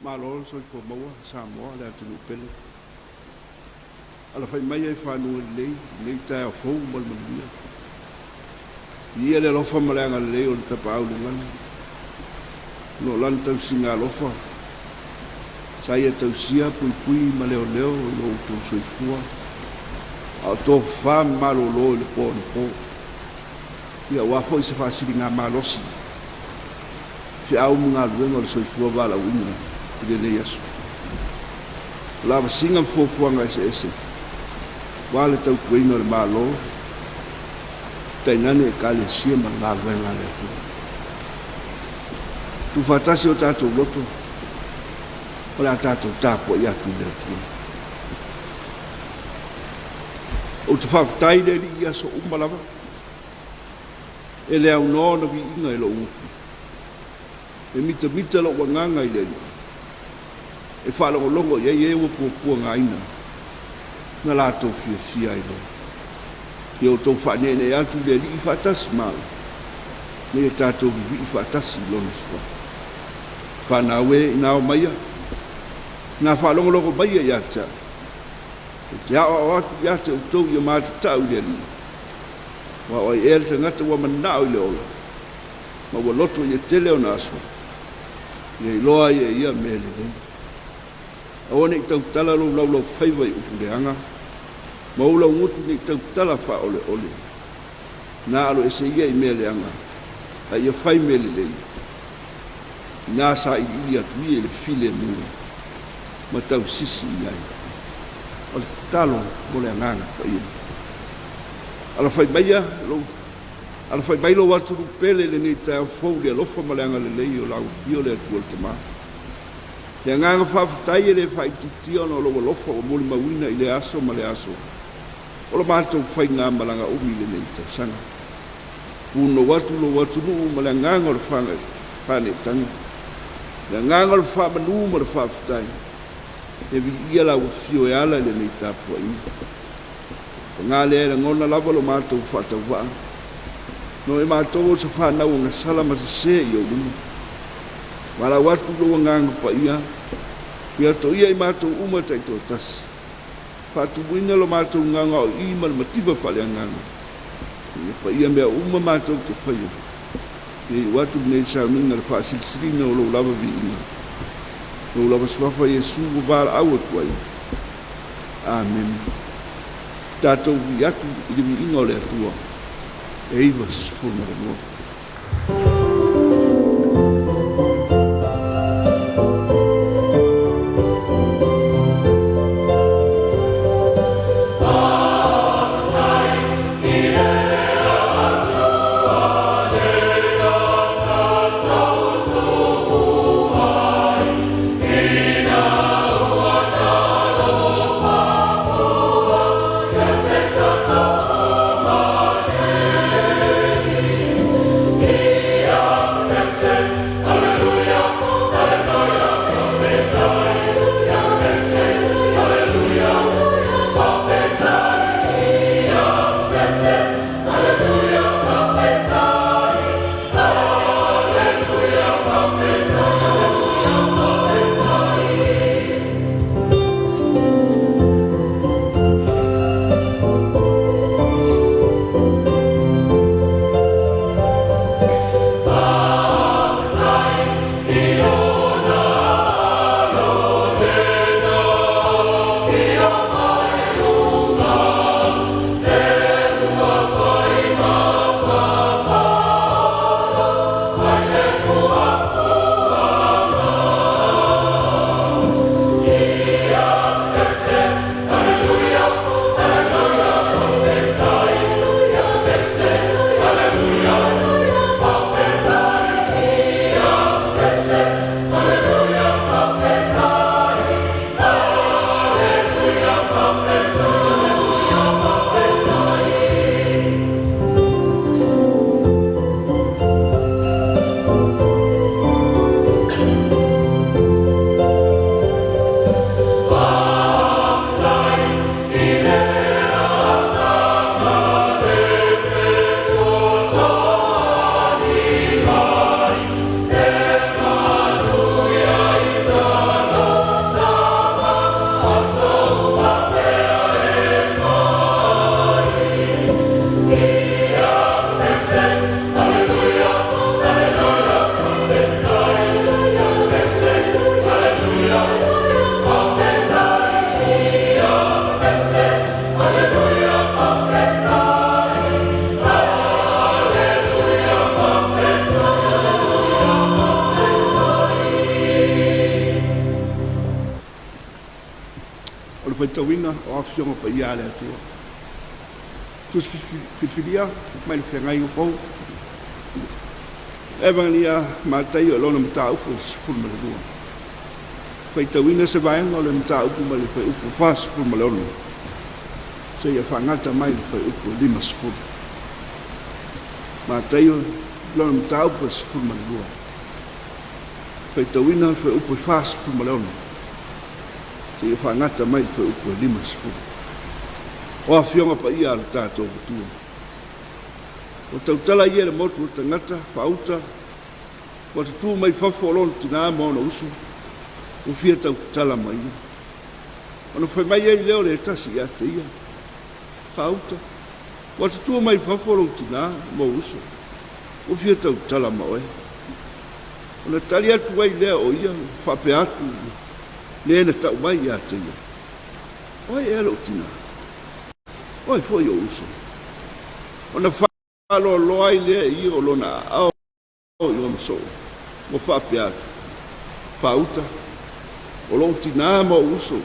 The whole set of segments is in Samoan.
Malo le soifua maua Samoa le atunuu pele. Alafai maia i faguga lelei i lenei taeao fou ma le manuia. Viia le alofa ma le agalelei o le Tapaau i le Lagi, ona o Lana tausiga alofa sa Ia tausia, puipui ma leoleo i lo outou soifua a o tofafa ma malolo i le po anapo. Ia aua foi se faasiligamalosi i feau ma galuega o le soifua valaauina i lenei aso. O lavasiga ma fuafuaga eseese aua le tautuaina o le Malo, tainane Ekalesia ma le galuega a le Atua. Tuufaatasi o tatou loto, o le a tatou tapuai atu i le Atua. Ou te faafetai i le Alii i aso uma lava, e le aunoa ona viiga i lou gutu. E mitamita lou agaga i le Alii, e faalogologo i ai e ua puapuagaina na latou fiafia ai loa. Ia outou faaneenee atu i le Alii faatasi ma au, ma ia tatou vivii faatasi i Lona Suafa. Fanau e, ina ao maia, ina faalogologo maia ia te au, ou te aoao atu ia te outou ia matatau i le Alii. Aua o ai ea le tagata ua manao i le ola, ma ua loto ia tele ona aso, ia iloa ai e ia mea lelei. Aua ne i tautala lou laulaufaiva i upu leaga, ma ou laugutu ne i tautala faaoleole. Na aloese ia i mea leaga, a ia fai mea lelei. Ina sailiili atu ia i le filemu ma tausisi i ai. O le tatalo mo le Agaga Paia. Alafai maia lou Alafai mai lou atunuu pele i lenei taeao fou i le alofa ma le agalelei o lau Afio le Atua le Tama. Le agaga faafetai e le faaitiitia ona o lou alofa ua molimauina i lea aso ma lea aso o la matou faigamalaga umi i lenei tausaga. Punou atu lou atunuu ma le agaga o le faaneetaga, le agaga o le faamanu ma le faafetai, e viia lau afio e ala i lenei tapuaiga. Paga lea e lagona lava lo matou faatauvaa, no e matou o se fanau agasala ma sese i ou luma. Valaau atu i lou Agaga Paia, ia toia i matou uma taitoatasi, faatumuina lo matou gagaoii ma le mativa faaleagaga, ina ia paia mea uma matou te faia. Ia iu atu lenei sauniga i le faasilisiliga o lou lava viiga, lou lava suafa Iesu ua valaau atu ai. Amene. Tatou vii atu i le viiga o le Atua e 92. faitauina o Afioga Paia a le Atua. Tusi Filifilia mai le Feagaiga Fou, Evagelia Mataio i lona mataupu e 12. Faitauina se vaega o le mataupu mai le fuaiupu 46 seia faagata mai le fuaiupu 50. Mataio lona mataupu e 12. Faitauina le fuaiupu 46 seia faagata mai le fuaiupu 50. O Afioga Paia a lo tatou Atua, ua tautala ia i le motu o tagata faauta ua tutū mai fafo o lona tinā ma ona uso, ua fia tautala ma ia. Ona fai mai ai lea o le tasi ia te ia, Faauta, ua tutū mai fafo lou tinā ma ou uso, ua fia tautala ma oe. Ona tali atu ai lea o ia faapea atu i le na tau mai ia te ia, O ai ea lou tinā? O ai foi ou uso? Ona faaloaloa ai lea e ia o lona aao i ona soo, ua faapea atu, Faauta, o lou tinā ma ou uso,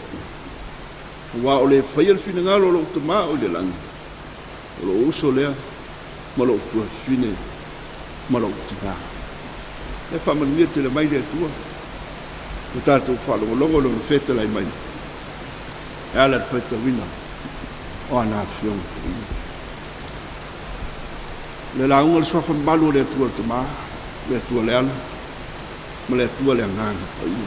aua o le faia le finagalo o lou Tama o i le lagi, o lou uso lea ma lou tuafafine ma lou tinā. E faamanuia tele mai le Atua ua tatou faalogologo i Lona fetalai mai e ala i le faitauina o ana Afioga Paia. O le lauga o le Suafa mamalu o le Atua le Tama, le Atua le Ala, ma le Atua le Agaga Paia.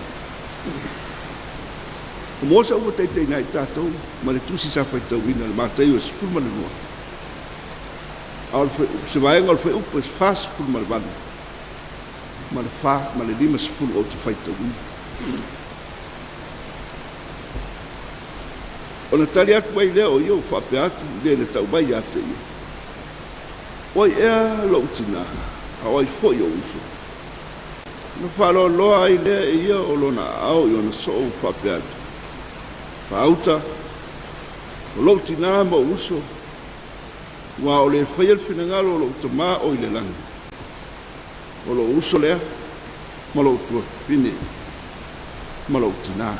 O Mose ua taitaiina ai tatou ma le tusi sa faitauina i le Mataio e 12, a o se vaega o le fuaiupu e 48 ma le 4 ma le 50 ou te faitauina. Ona tali atu ai lea o ia ua faapea atu i le na tau mai ia te ia, O ai ea lou tinā, a o ai foi ou uso? Ona faaloaloa ai lea e ia o lona aao i ona soo ua faapea atu, Faauta, o lou tinā ma ou uso, aua o le faia le finagalo o lou Tama o i le lagi, o lou uso lea ma lou tuafafine ma lou tinā.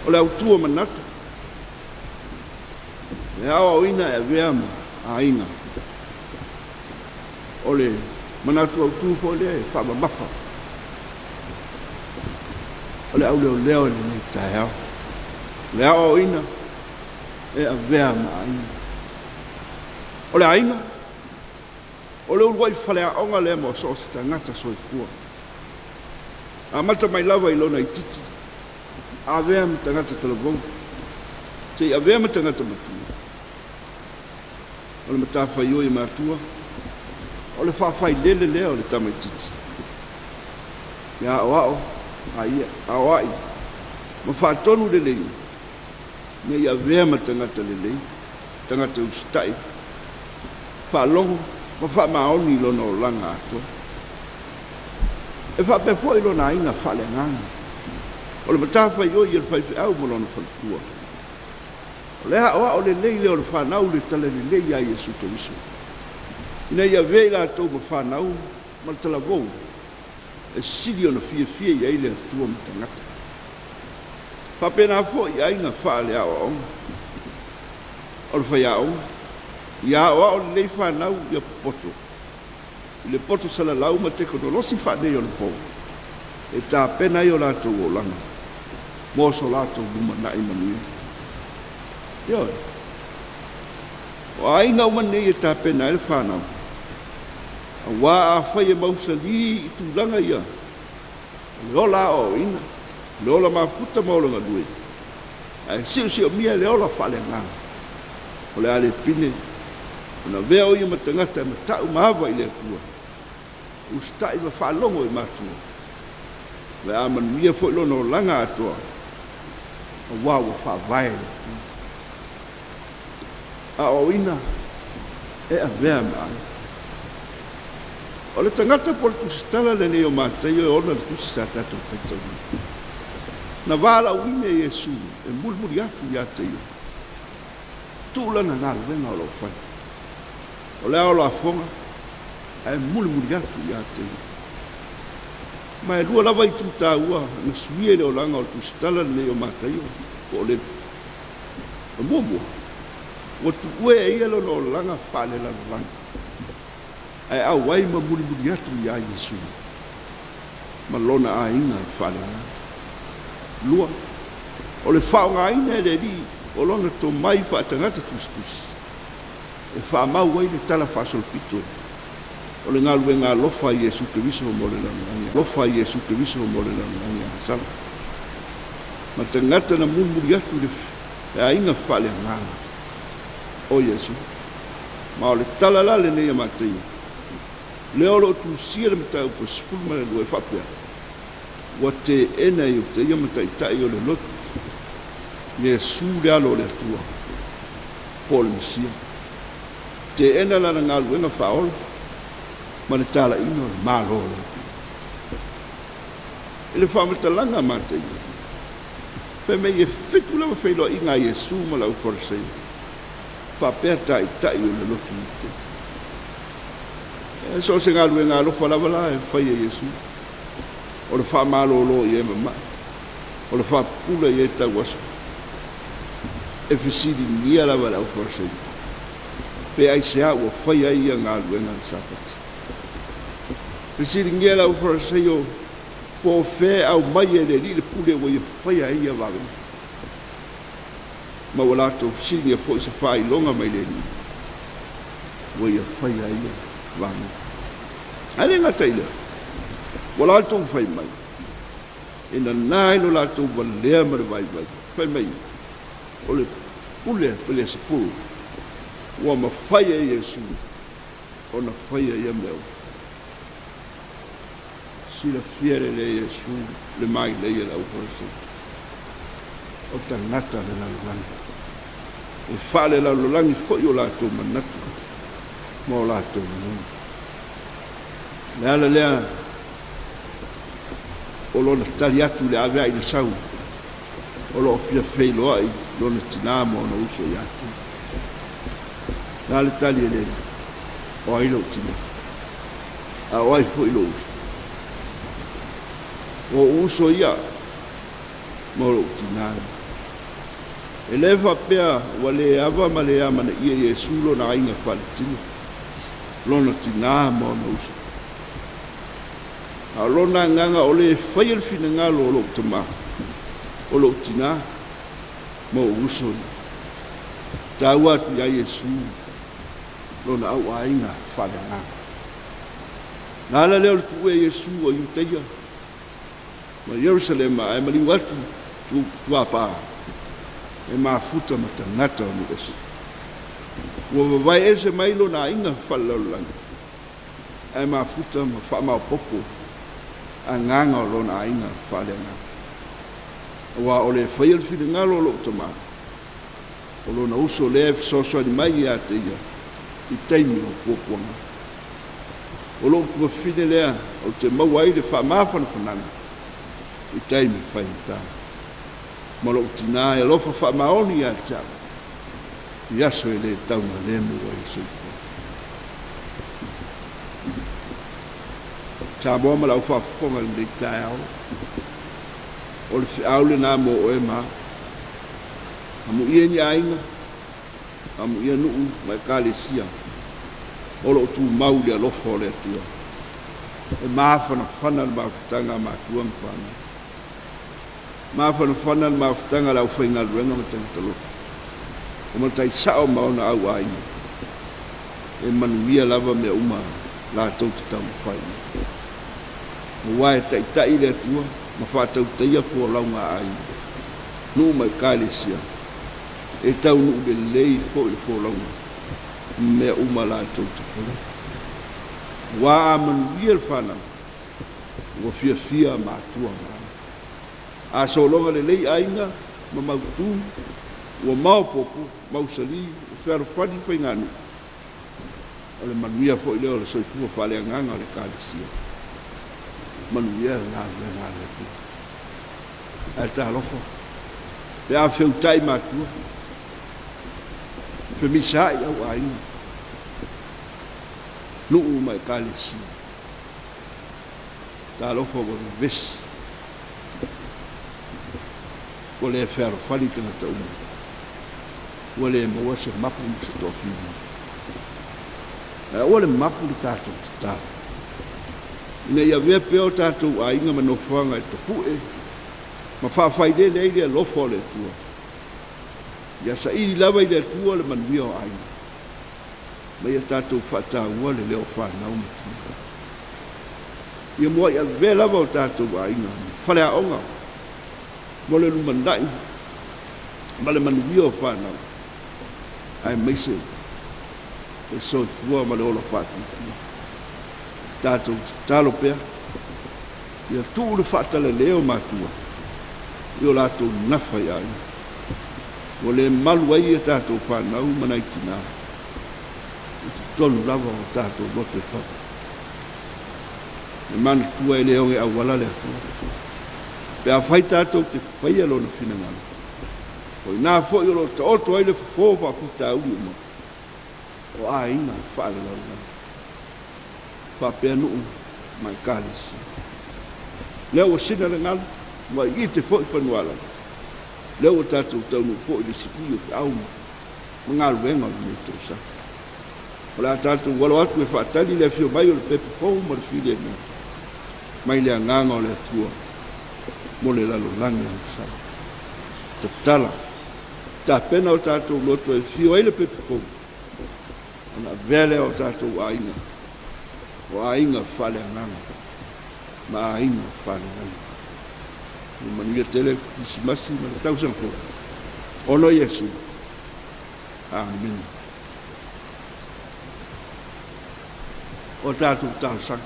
O le autu o manatu, e aoaoina e avea ma aiga. O le manatu autu foi lea e faamamafa o le auleoleo i lenei taeao. O le aoaoina e avea ma aiga. O le aiga, o le uluai faleaoga lea mo so o se tagata soifua. Amata mai lava i lona itiiti, avea ma tagata talavou, seia avea ma tagata matua. O le matafaioi a matua, o le faafailele lea o le tamaitiiti. Ia aoao, aoai ma faatonu lelei ina ia avea ma tagata lelei, tagata usitai, faalogo ma faamaoni i lona olaga atoa. E faapea foi lona aiga faaleagaga. O le matafaioi a le faifeau ma lona faletua. O le aoao lelei lea o le fanau i le talalelei ia Iesu Keriso, ina ia avea i latou ma fanau ma le talavou e sili ona fiafia i ai le Atua ma tagata. Faapena foi i aiga faaleaoaoga. O le faiaoga, ia aoao lelei fanau ia popoto i le poto salalau ma tekonolosi faaneionapo e tapena ai o latou olaga mo so latou lumanai manuia. Ioe, o aiga uma nei e tapena ai le fanau, aua afai e mausali i tulaga ia, o le ola aoaoina, o le ola mafuta ma ola galue, ae siosiomia le ola faaleagaga, o le a le pine ona avea o ia ma tagata e matau ma ava i le Atua, usitai ma faalogo i matua, o le a manuia foi lona olaga atoa, aua ua faavae le Atua. Aoaoina e avea ma aiga. O le tagata po o le tusitala lenei o Mataio e ona le tusi sa tatou faitauina. Na valaauina e Iesu e mulimuli atu ia te ia, tuu lana galuega o lo o fai. O le ao lafoga ae mulimuli atu ia te ia. Ma e lua lava itu taua na suia i le olaga o le tusitala lenei o Mataio. po o Levi. O le muamua, ua tuue e ia lona olaga faalelalolagi, ae auai ma mulimuli atu iā Iesu ma lona aiga faaleagaga. Lua, o le faaaogaina e le Alii o lona tomai faatagata tusitusi e faamau ai le tala faasolopito o le galuega alofa a Iesu Keriso mo le lalolagi alofa a Iesu Keriso mo le lalolagi agasala ma tagata na mulimuli atu i le aiga faaleagaga o Iesu. Ma o le tala la lenei a Mataio, lea o lo o tusia le mataupu e 12 e faapea, Ua teena e Iutaia ma taitai o le lotu Iesu le Alo o le Atua, po o le Mesia. Teena lana galuega faaola ma le talaiina o le Malo o le Atua. I le faamatalaga a Mataio, fai mai e fitu lava feiloaiga a Iesu ma le aufalesaio faapea taitai o le lotu Iutaia. E so o se galuega alofa lava la e fai e Iesu, o le faamalolo i e mama'i, o le faapupula i e tauaso. E fesiligia lava e le aufalesaio pe aisea ua faia ai ia galuega i le Sapati. Fesiligia e le aufalesaio po o fea e aumai e le Alii le pule ua ia faia ai ia vavega. Ma ua latou fesiligia foi se faailoga mai le Alii ua ia faia ai ia vavega. Ae le gata i lea, ua latou fai mai, e nana ai lo latou valea ma le vaivai, fai mai, o le pule a Peleasepulu ua mafai e Iesu ona faia ia mea uma. Silafia lelei e Iesu le mailei a le auFarisai, o tagata o le lalolagi, e faalelalolagi foi o latou manatu ma o latou lagona. O le ala lea o lona tali atu i le aveai na sau, o lo o fia feiloai lona tinā ma ona uso ia te ia. O le a le tali a le Alii? O ai lou tinā? A o ai foi lou uso? O ou uso ia ma o lou tinā ia. E le faapea ua le ava ma le amanaia Iesu lona aiga faaletino, lona tinā ma ona uso. A o lona agaga o le faia le finagalo o lou tama, o lou tinā ma ou uso ia. E taua atu iā Iesu lona auaiga faaleagaga. O le ala lea o le tuue Iesu o Iutaia ma Ierusalema ae maliu atu tuapa e mafuta ma tagata o nuu ese. Ua vavae ese mai lona aiga faalelalolagi ae mafuta ma faamaopoopo agaga o lona aiga faaleagaga. Aua o le faia le finagalo o lou tama, o lona uso lea e fesoasoani mai ia te ia i taimi o puapuaga. O lou tuafafine lea ou te maua ai le faamafanafanaga i taimi faigata, ma lou tinā e alofa faamaoni ia te au i aso e le taugalemu ai le soifua. Samoa ma lau faafofoga i lenei taeao, o le feau lena mo oe ma au. Amuia ni aiga, amuia nuu ma ekalesia o lo o tumau i le alofa o le Atua. E mafanafana le mafutaga a matua ma fanau. Mafanafana le mafutaga a le aufaigaluega ma tagata loto. O matai sao ma ona auaiga. E manuia lava mea uma latou te taumafai i ai. Aua e taitai le Atua ma faatautaia folauga a aiga, nuu ma ekalesia, e taunuu lelei foi le folauga ma mea uma latou te faia. Aua a manuia le fanau, ua fiafia matua ma aiga. A sologa lelei aiga ma mautu, ua maopoopo, mausali, ua fealofani faiganuu, o le manuia foi lea o le soifua faaleagaga o le Ekalesia. Manuia le galuega a le Atua. Ae talofa, pe a feutai matua, femisaai au aiga, nuu ma Ekalesia. Talofa ua vevesi. Ua le fealofani tagata uma. Ua le maua se mapu ma se toafilemu. Ae aua le mapu le tatou tatalo, ina ia avea pea o tatou aiga ma nofoaga e tapue ma faafailele ai le alofa o le Atua. Ia saili lava i le Atua le manuia o aiga, ma ia tatou faataua le leo o fanau ma tina. Ia muai avea lava o tatou aiga ma faleaoga mo le lumanai ma le manuia o fanau, aemaise le soifua ma le ola faatuatua. Tatou tatalo pea ia tuu le faatalale o matua i o latou nafa i aiga, ua le malu ai a tatou fanau ma nai tinā i totonu lava o tatou loto e fau. E manatua e le oge auala le Atua pe afai tatou te faia Lona finagalo. O i ina foi o lo o taoto ai le fofo o faafitauli uma o aiga faalelalolagi faapea nuu ma Ekalesia. Lea ua sina le galu, ua iite foi fanuaalala. Lea ua tatou taunuu foi i le sii o feau ma galuega o lenei tausaga. O le a tatou alo atu e faatali le afio mai o le pepa fou ma le filemu mai le agaga o le Atua mo le lalolagi agasala. Tatala, tapena o tatou loto e afio ai le pepa fou, ona avea lea o tatou aiga, o aiga faaleagaga ma aiga faalelagi. Ia manuia tele Kerisimasi ma le tausaga fou. Ona o Iesu. Amene. O tatou talosaga,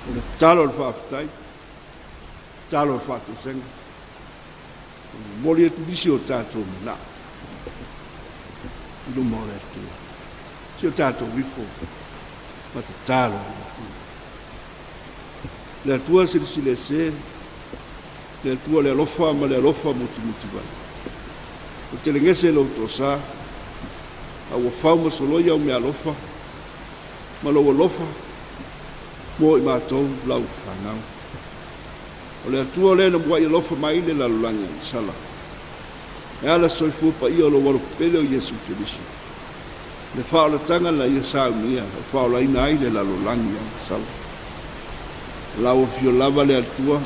o le tatalo o le faafetai, tatalo o le faatoesega, e momoli atu nisi o tatou manao i luma o le Atua. Si o tatou ifo ma tatalo i le Atua. Le Atua silasila ese, le Atua le alofa ma le alofa mutimutivai. Ua telegese lou toasa, a ua fau ma soloi au meaalofa ma lou alofa mo i matou lau fanau. O le Atua lea na muai alofa mai le lalolagi agasala, e ala soifua paia o lou Alo pele o Iesu Keriso, le faaolataga na ia saunia e faaolaina ai le lalolagi agasala. O lau afio lava le Atua,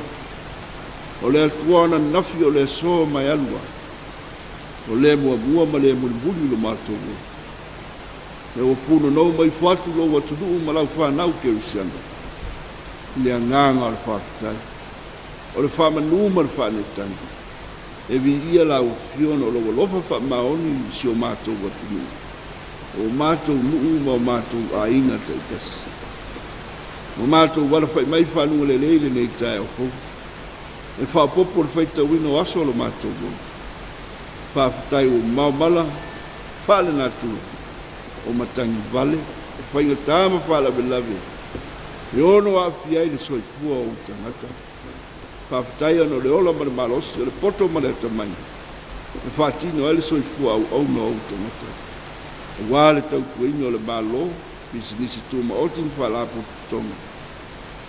o le Atua o ananafi o le aso ma e alu ai, o le muamua ma le mulimuli i lo matou ola. Lea ua punonou ma ifo atu lou atunuu ma lau fanau kerisiano i le agaga o le faafetai, o le faamanu ma le faaneetaga. E viia lau Afioga ona o lou alofa faamaoni i si o matou atunuu, o matou nuu ma o matou aiga taitasi. Ua matou alafai mai faluga lelei i lenei taeao fou e faaopoopo le faitauina o aso o lo matou ola. Faafetai ua mamao mala faalenatura o matagi vale, o faigata ma faalavelave e ono aafia ai le soifua o ou tagata. Faafetai ona o le ola ma le malosi, o le poto ma le atamai e faatino ai le soifua auauna o ou tagata, aua le tautuaina o le Malo, pisinisi tumaoti ma faalapotopotoga,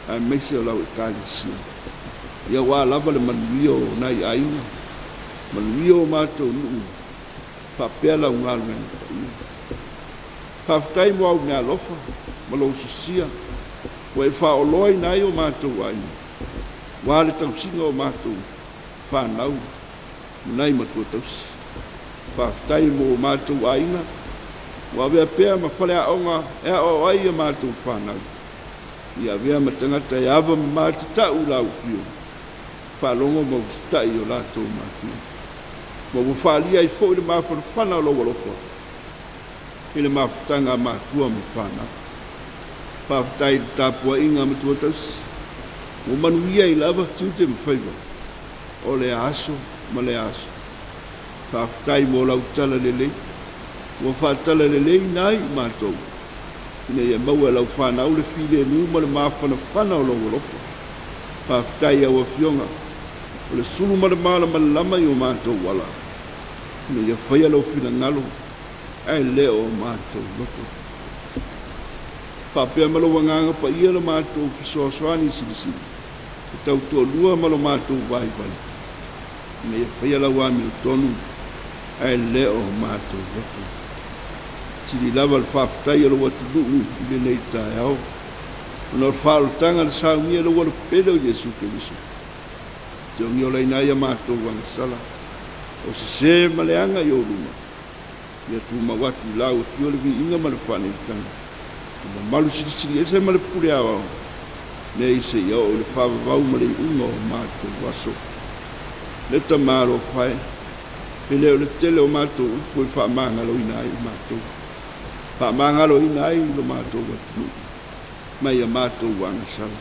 aemaise o lau Ekalesia. Ia aua lava le manuia o nai aiga, manuia o matou nuu, faapea lau galuega paia. Faafetai mo au meaalofa ma lou sosia ua e faaoloaina ai o matou aiga, aua le tausiga o matou fanau ma nai matua tausi. Faafetai mo o matou aiga ua avea pea ma faleaoga e aoao ai a matou fanau. Ia avea ma tagata e ava ma matatau i lau afio, faalogo ma usitai i o latou matua. Ma ua faalia ai foi le mafanafana o lou alofa i le mafutaga a matua ma fanau. Faafetai i le tapuaiga a matua tausi, ua manuia ai lava tiute ma faiva o lea aso ma lea aso. Faafetai mo lau tala lelei, ua faatalaleileina ai i matou, ina ia maua e lau fanau le filemu ma le mafanafana o lou alofa. Faafetai i au Afioga, o le sulu ma le malamalama i o matou ala, ina ia faia lou finagalo ae le o o matou loto. Faapea ma lou Agaga Paia lo matou fesoasoani silisili, e tautoalua ma lo matou vaivai. Ina ia faia lau amiotonu ae le o matou loto. Sili lava le faafetai a lou atunuu i lenei taeao ona o le faaolataga na saunia e lou Alopele o Iesu Keriso e te ogiolaina ai a matou agasala o sesē ma leaga i ou luma. Ia tumau atu i lau afio le viiga ma le faaneetaga, le mamalu silisili ese ma le pule aoao, nei seia oo i le faavavau ma le iuga o matou aso. Le Tama alofa e, e le o le tele o matou upu e faamagaloina ai matou, faamagaloina ai lo matou atunuu mai a matou agasala.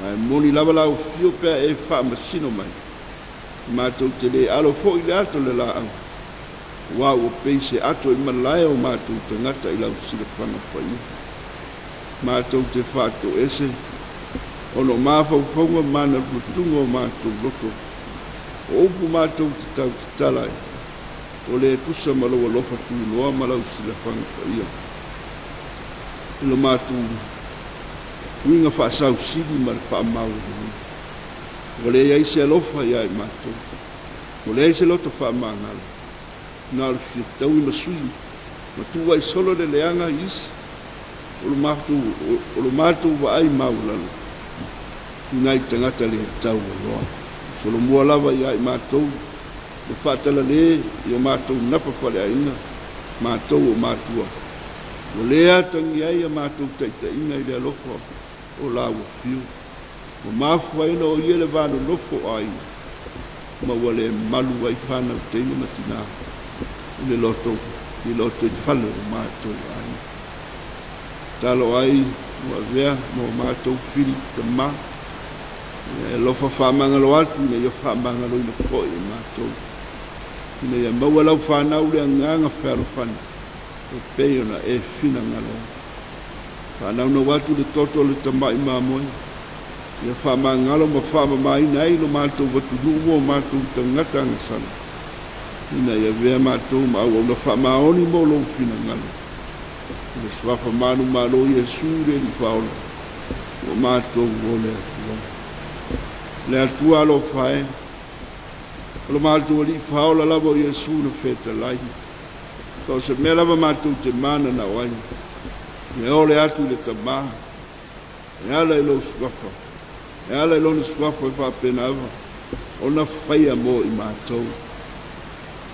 Ae moni lava lau afio pe a e faamasino mai, matou te le alo foi i le ato o le laau, aua ua pei se ato i malae o matou tagata i lau silafaga paia. Matou te faatoese ona o mafaufauga ma manatunatuga o matou loto, o upu matou te tautatala ai, ua le tusa ma lou alofa tunoa ma lau silafaga paia. I lo matou uiga faasausili ma le faamaualaloina, ua leai se alofa ia i matou. Ua leai se loto faamagalo, na o le fia taui ma sui ma tuuai solo le leaga i isi o lo matou vaai maualalo i nai tagata le taualoa. Solomua lava ia i matou le faatalale i o matou napa faleaiga, matou o matua, ua le atagia ai a matou taitaiga i le alofa o la ua fiu. Ua mafua ai ona o ia le va nonofo o aiga, ma ua le malu ai fanau teine ma tinā i le loto i lotoifale o matou aiga. Tatalo ai ua avea ma o matou fili tama, e alofa faamagalo atu ina ia faamagaloina foi e matou, ina ia maua lau fanau le agaga fealofani e pei ona e finagalo ai. Faanaunau atu le toto o le tamai mamoe, ia faamagalo ma faamamaina ai lo matou atunuu ma o matou tagata agasala, ina ia avea matou ma auauna faamaoni mo lou finagalo. I le Suafa manumalo o Iesu le Alii Faaola, ua matou ole atu ai. Le Atua alofa e, o lo matou Alii Faaola lava o Iesu na fetalai. So o se mea lava matou te mananao ai, ia ole atu i le Tama, e ala i lou Suafa, e ala i Lona Suafa e faapena ava ona faia mo i matou.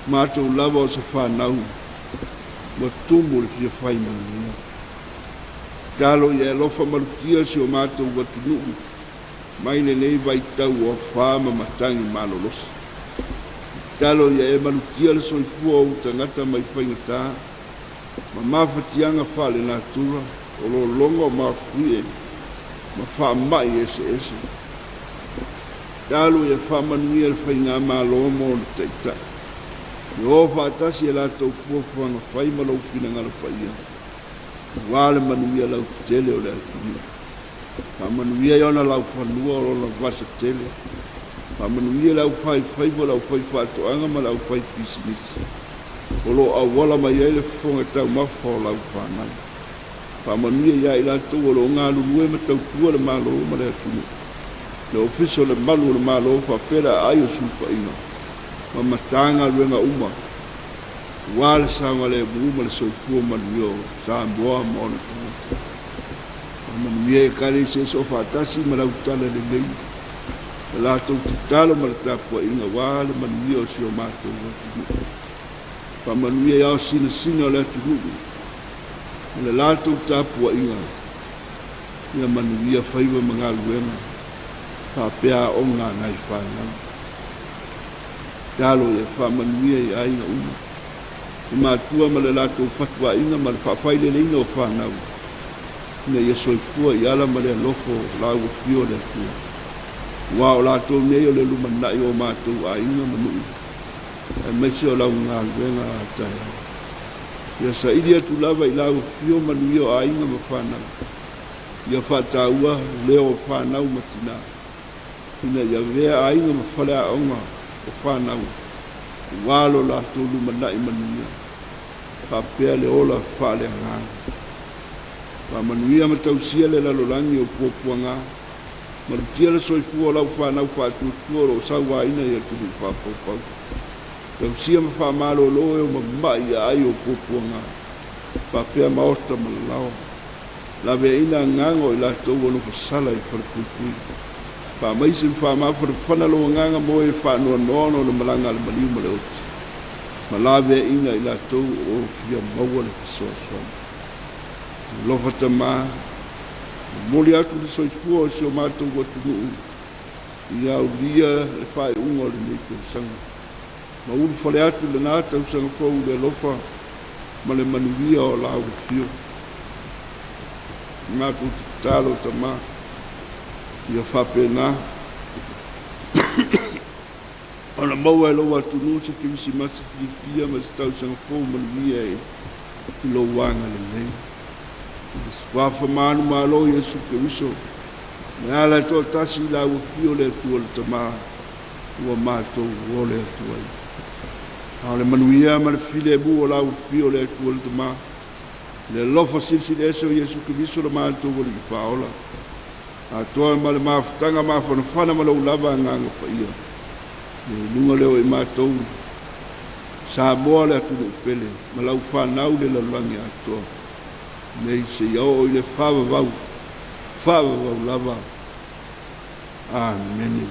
Matou lava o se fanau ua tumu le fia fai manuia. Tatalo ia e alofa malutia si o matou atunuu mai lenei vaitau o afa ma matagi malolosi. Tatalo ia e malutia le soifua o ou tagata mai faigata ma mafatiaga faalenatura, o lologa o mafuie ma faamai eseese. Tatalo ia faamanuia le faigamalo ma ona taitai. Ia o faatasi e latou fuafuaga fai ma lou finagalo paia, aua le manuia lautele o le atunuu. Faamanuia i ona laufanua o lona vasa tele. Faamanuia i le aufaifaiva, le aufaifaatoaga ma le aufaipisinisi o lo o auala mai ai le fofoga taumafa o lau fanau. Faamanuia ia i latou o lo o galulue ma tautua le Malo ma le atunuu, le Ofisa o le Malu o le Malo faapea le aai o Suipaiga ma Matagaluega uma aua le saogalemu ma le soifua manuia o Samoa ma ona tagata. Faamanuia i Ekalesia Soofaatasi ma lau tala lelei, le latou tatalo ma le tapuaiga aua le manuia o si o matou atunuu. Faamanuia i ao sinasina o le atunuu ma le latou tapuaiga, ia manuia faiva ma galuega faapea aoga a nai fanau. Tatalo ia faamanuia i aiga uma, i matua ma le latou fatuaiga ma le faafaileleiga o fanau, ina ia soifua i ala ma le alofa o lāua afio o le Atua, aua o latou nei o le lumanai o matou aiga ma nuu, aemaise o lau galuega a taeao. Ia saili atu lava i lāua afio manuia o aiga ma fanau, ia faataua leo o fanau ma tinā, ina ia avea aiga ma faleaoga o fanau, aua lo latou lumanai manuia, faapea le ola faaleagaga. Faamanuia ma tausia le lalolagi o puapuaga, Malutia le soifua o lau fanau faatuatua o lo o sauaina i atunuu faapaupau. Tausia ma faamalolo e o mama'i i aai o puapuaga faapea maota ma lalaoa. Laveaiina agaga o i latou ua nofosala i falepuipui. Faamaise ma faamafanafana lou agaga mo e faanoanoa ona o le malaga a le maliu ma le oti, ma laveaiina i latou o fia maua le fesoasoani. Alofa Tama, momoli atu le soifua o si o matou atunuu ia aulia le faaiuga o lenei tausaga. Ma ulufale atu lena tausaga fou i le alofa ma le manuia o lau afio. Matou tatalo Tama, ia faapena ona maua e lou atunuu se Kerisimasi fiafia ma se tausaga fou manuia i lou agalelei. I le Suafa manumalo o Iesu Keriso, le ala e toatasi i lau afio le Atua le Tama, ua matou ole atu ai. A o le manuia ma le filemu o lau afio le Atua le Tama, le alofa silisili ese o Iesu Keriso le matou Alii Faaola, atoa ma le mafutaga mafanafana ma lou lava Agaga Paia, ia i luga lea o i matou, Samoa le atunuu pele, ma lau fanau le lalolagi atoa, nei seia oo i le faavavau, faavavau lava. Amene.